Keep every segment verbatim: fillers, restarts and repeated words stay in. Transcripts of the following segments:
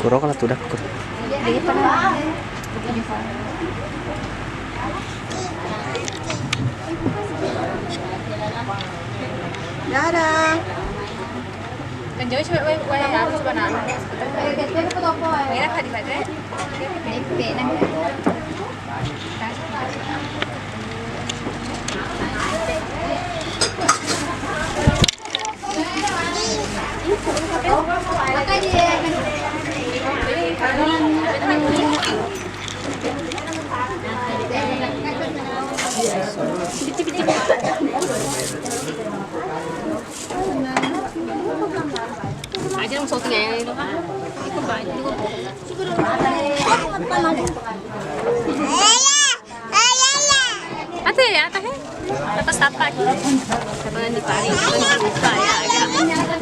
Pura kala tudakku. Dadah. Kan jauh coba wae, wae harus mana? Merah tadi pada. Aja dong, syuting aja dong. Ikut banyak juga. Ate ya, ate. Apa sapa? Kapan di Paris? Kapan di lupa ya? Ada.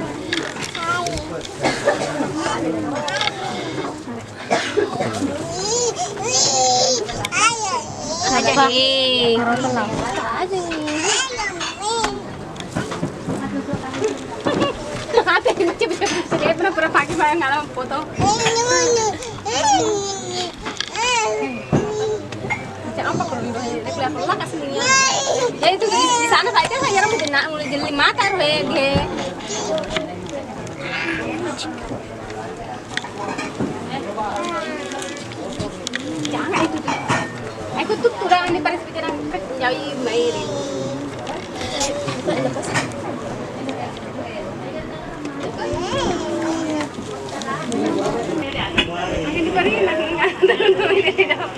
Aja nih. Aja nih. Ate, coba, coba, coba, pura-pura pakai barang dalam foto. Macam apa kalau udah, udah kelihatan lah kasihnya. Ya itu di, di sana saja saya orang kena mulai jeli mata, roe, dia. Jangan itu. Aku tuh kurang ini pada pikiran kerja main. Akan diberi lah.